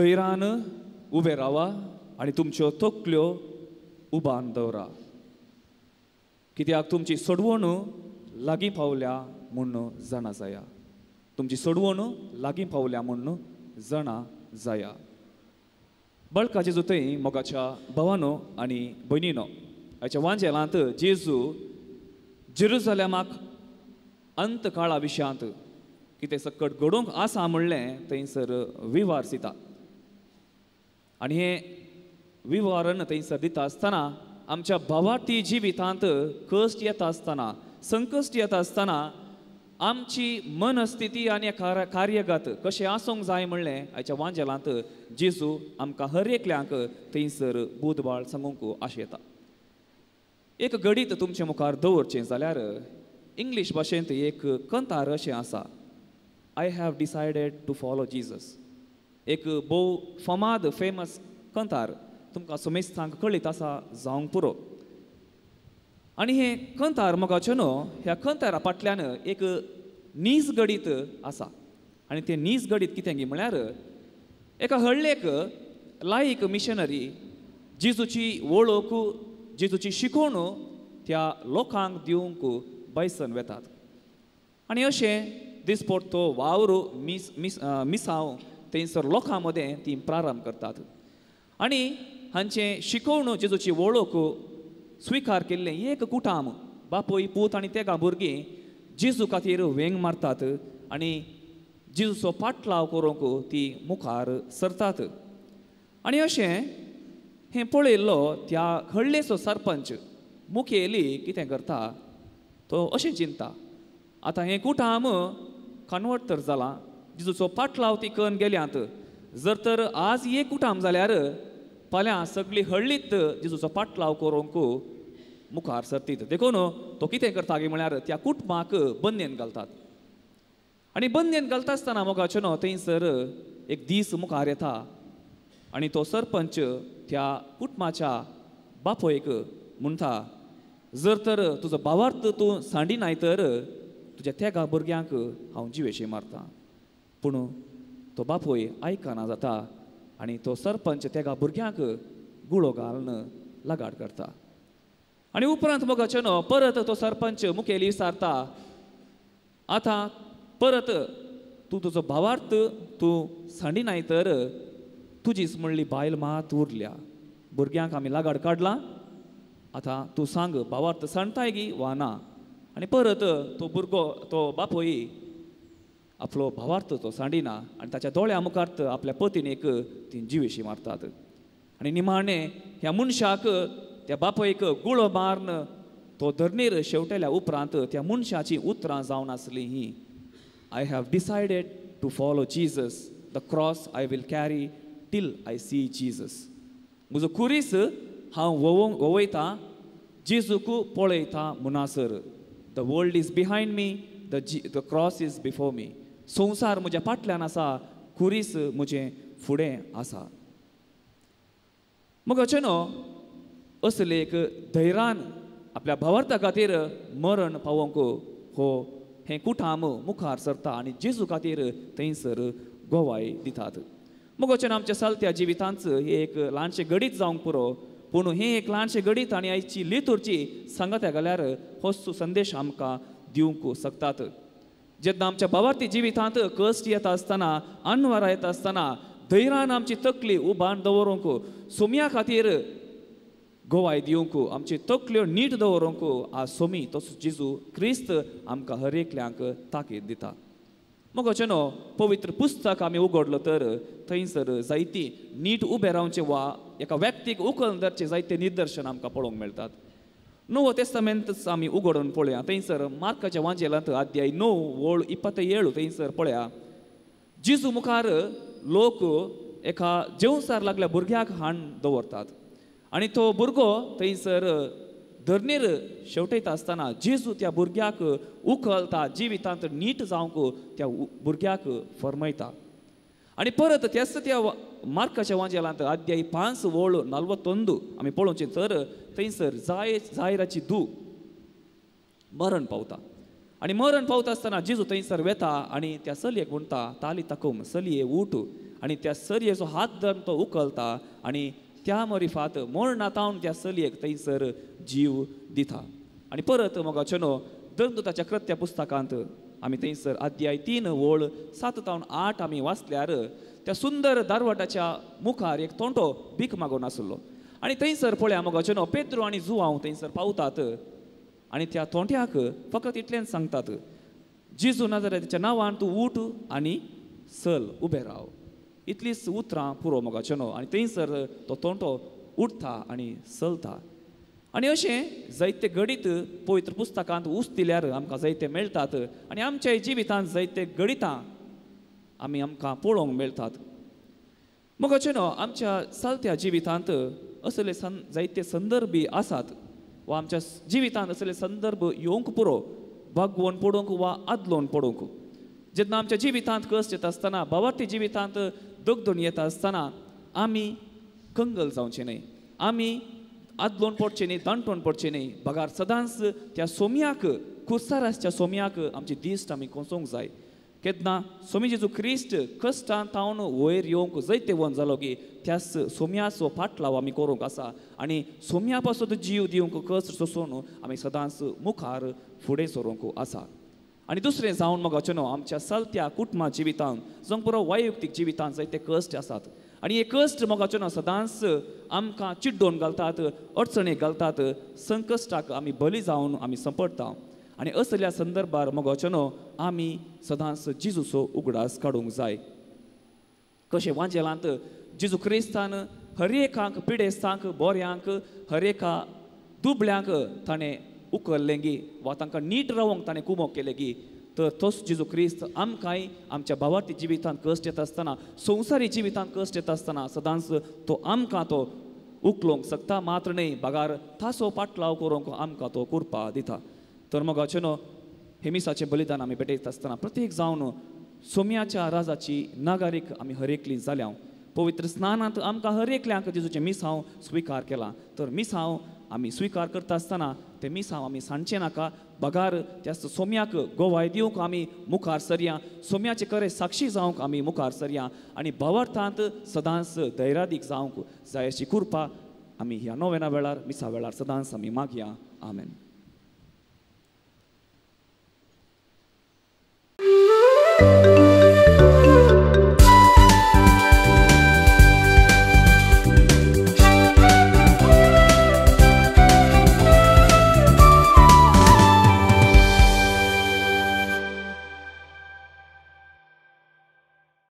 धैर्यान उबे रावा आनी तुमच्यो तकल्यो उबान दवरा, कित्याक तुमची सोडवण लागीं पावल्या म्हूण जाणा जाया. तुमची सोडवण लागीं पावल्या म्हूण जाणा जाया. बळका जेजू थंय मोगाच्या भावानो आनी भयणीनो, हाच्या वांजेलांत जेजू जेरुजलेमाक अंत काळा विशयांत कितें सकट घडोवंक आसा म्हणलें थंयसर विवार दिता. आनी हें विवरण थंयसर दिता आसतना आमच्या भावार्थी जिवितांत कश्ट येता आसतना, संकश्ट येता आसतना आमची मनस्थिती आनी कार्यगत कशें आसूंक जाय म्हणलें आयच्या वांजेलांत जेजू आमकां हर एकल्यांक थंयसर बुदबाळ सांगूंक आशेता. एक गणीत तुमचे मुखार दवरचें जाल्यार इंग्लीश भाशेंत एक कंतार अशें आसा, I have decided to follow Jesus. एक भोव फामाद फेमस कंतार तुमकां समेस्तांक कळीत आसा जावंक पुरो. आनी हें कंतार मोगाचें न्हू, ह्या कंतारा फाटल्यान एक नीज गणीत आसा. आनी तें नीज गणीत कितें गी म्हळ्यार एका हळ्ळेक लायक मिशनरी जेजूची वळख, जेजूची शिकवण त्या लोकांक दिवंक बायसन वेतात. आनी अशें दिसपट तो वावर मिस मिस मिसांव थंयसर लोकां मदें ती प्रारंभ करतात. आनी हांचें शिकवण, जेजूची वळख स्विकार केल्लें एक कुटाम, बापूय पूत आनी तेगां भुरगीं जेजू खातीर वेंग मारतात आनी जेजूचो पाटलाव करूंक ती मुखार सरतात. आनी अशें हें पळयल्लो त्या हळ्ळेचो सरपंच मुखेली कितें करता, तो अशें चिंता, आतां हें कुटाम कन्वर्ट तर जालां, जेजूचो पाटलाव ती करून गेल्यांत, जर तर आज एक कुटाम जाल्यार फाल्यां सगळी हळ्ळीत जेजूचो पाटलाव करूंक मुखार सरतीत. देखून तो कितें करता गी म्हळ्यार त्या कुटुंबाक बंदेन घालतात. आनी बंदेन घालता आसतना मोगाचें न्हू थंयसर एक दीस मुखार येता आनी तो सरपंच त्या कुटुंबाच्या बापोयक म्हणटा, जर तर तुजो भावार्थ तूं सांडिनाय तर तुज्या तेगा भुरग्यांक हांव जिवेशी मारता. पूण तो बापूय आयकना जाता आनी तो सरपंच तेगा भुरग्यांक गुळो घालून लगाड करता. आनी उपरांत मोगाचें न्हू परत तो सरपंच मुखेली विचारता, आतां परत तूं तुजो भावार्थ तूं सांडिनाय तर तुजीच म्हणली बायल मात उरल्या, भुरग्यांक आमी लगाड काडला, आतां तूं सांग भावार्थ सांडताय गी वा ना. आनी परत तो भुरगो, तो बापूय आपलो भावार्थ तो सांडिना आनी ताच्या दोळ्या मुखार आपल्या पतीनेक ती जिवेशी मारतात. आनी निमाणें ह्या मनशाक त्या बापयक गुळो मारून तो धरणीर शेवटेल्या उपरांत त्या मनशाची उतरां जावन आसलीं ही, I have decided to follow Jesus, the cross I will carry till I see Jesus. म्हजो खुरीस हांव वोवयतां, जेजूक पळयतां म्हणसर. The world is behind me, the cross is before me. संवसार म्हज्या फाटल्यान आसा, खुरीस म्हजें फुडें आसा. मोगाचें न्हू असले एक धैर्यान आपल्या भावार्था खातीर मरण पावोवंक हो हें कुटाम मुखार सरता आनी जेजू खातीर थंयसर गोवाय दितात. मोगाचें आमच्या चलत्या जिवितांत हें एक ल्हानशें गणीत जावंक पुरो, पूण हें एक ल्हानशें गणीत आनी आयची लितूरची सांगता घाल्यार होच संदेश आमकां दिवंक शकतात. जेन्ना आमच्या भावार्थी जिवितांत कश्ट येता आसतना, अनवरां येता आसतना धैर्यान आमची तकली उबान दवरूंक, सोम्या खातीर गोवाय दिवंक, आमची तकल्यो नीट दवरूंक आज सोमी तसो जेजू क्रिस्त आमकां हर एकल्यांक ताकीद दिता. मोगाचें न्हू पवित्र पुस्तक आमी उगडलो तर थंयसर जायती नीट उबें रावचें वा एका व्यक्तीक उखल धरचें जायते निदर्शन आमकां पळोवंक मेळटात. नवो तेस्तामेंतच आमी उगडून पळया, थंयसर मार्काच्या वांजेलांत अध्याय 9 ओळ 27 थंयसर पळया, जेजू मुखार लोक एका जेवसार लागल्या भुरग्याक हाण दवरतात आनी तो भुरगो थंयसर धरणीर शेवटयता आसतना जेजू त्या भुरग्याक उखलता, जिवितांत नीट जावंक त्या भुरग्याक फर्मयता. आनी परत त्याच त्या मार्काच्या वांजेलांत अध्याय 5 ओळ 41 आमी पळोवचें तर थंयसर जायराची धूव मरण पावता. आनी मरण पावता आसतना जेजू थंयसर वेता आनी त्या चलयेक म्हणटा, ताली तकूम, चलये उठ. आनी त्या चलयेचो हात धरून तो उखलता आनी त्या मरिफात मरणा तावन त्या चलयेक थंयसर जीव दिता. आनी परत मोगाचेनो धर्मदूताच्या कृत्या पुस्तकांत आमी थंयसर अध्याय 3 ओळ 7 तावन 8 आमी वाचल्यार त्या सुंदर दारवाटाच्या मुखार एक तोंटो भीक मागून आसलो आनी थंयसर पळया मोगाचेनो पेद्रो आनी जुवांव थंयसर पावतात आनी त्या तोंट्याक फकत इतलेंच सांगतात, जेजू नाजारेताच्या नांवान तूं उठ आनी चल उबें राव. इतलीच उतरां पुरो मोगाचेनो. आनी थंयसर तो तोंटो उठता आनी चलता. आनी अशें जायते घडीत पवित्र पुस्तकांत ऊस दिल्यार आमकां जायते मेळटात आनी आमच्या जिवितांत जायते घडितां आमी आमकां पळोवंक मेळटात. मोगाचेनो आमच्या चलत्या जिवितांत असले जायते संदर्भ आसात वा आमच्या जिवितांत असले संदर्भ येवंक पुरो बागवोन पडूंक वा आदलोवन पडूंक. जेन्ना आमच्या जिवितांत कश्ट येता आसतना, भावार्थी जिवितांत दगदण येता आसतना आमी कंगल जावचें न्हय, आमी आदलोवन पडचें न्हय, दांटोवन पडचें न्हय, बगार सदांच त्या सोम्याक कुस्ताराच्या सोम्याक आमची दिश्ट आमी कोसोवंक जाय. केन्ना सोमी जेजू क्रिस्ट कश्टान तावन वयर येवंक जैतेवंत जालो की त्याच सोम्याचो फाटलाव आमी करूंक आसा आनी सोम्या पासून जीव दिवंक कश्ट सोंसून आमी सदांच मुखार फुडें सरूंक आसा. आनी दुसरें जावन मोगाचेनो आमच्या चलत्या कुटुंबा जिवितांत जावंक पुरो वैयक्तीक जिवितांत जायते कश्ट आसात आनी हे कश्ट मोगाचेनो सदांच आमकां चिड्डोवन घालतात, अडचणेक घालतात, संकश्टाक आमी बली जावन आमी संपडटा. आनी असल्या संदर्भार मोगाचेनो आमी सदांच जेजूचो उगडास काडूंक जाय. कशें वांजेलांत जेजू क्रिस्तान हर एकांक पिडेस्तांक, बोऱ्यांक, हर एका दुबळ्यांक ताणें उखल्लें गी वा तांकां नीट रावंक ताणें कुमोक केलें गी, तर तोच जेजू क्रिस्त आमकांय आमच्या भावार्थी जिवितांत कश्ट येता आसतना, संवसारी जिवितांत कश्ट येता आसतना सदांच तो आमकां तो उखलोंक शकता मात्र न्हय, बगार तासो पाटलाव करूंक आमकां तो कृपा दिता. तर मोगाचेनो हे मिसाचें बलिदान आमी भेटयता आसतना प्रत्येक जावन सोम्याच्या राजाची नागरीक आमी हर एकली जाल्या. पवित्र स्नानांत आमकां हर एकल्यांक जेजूचें मिसांव स्विकार केलां, तर मिसांव आमी स्विकार करता आसतना तें मिसांव आमी सांडचें नाका, बगार त्या सोम्याक गोवाय दिवंक आमी मुखार सरया, सोम्याचे खरें साक्षी जावंक आमी मुखार सरया आनी भावार्थांत सदांच धैर्यादीक जावंक जाय अशी कृपा आमी ह्या नोवेना वेळार मिसा वेळार सदांच आमी मागया. आमेन.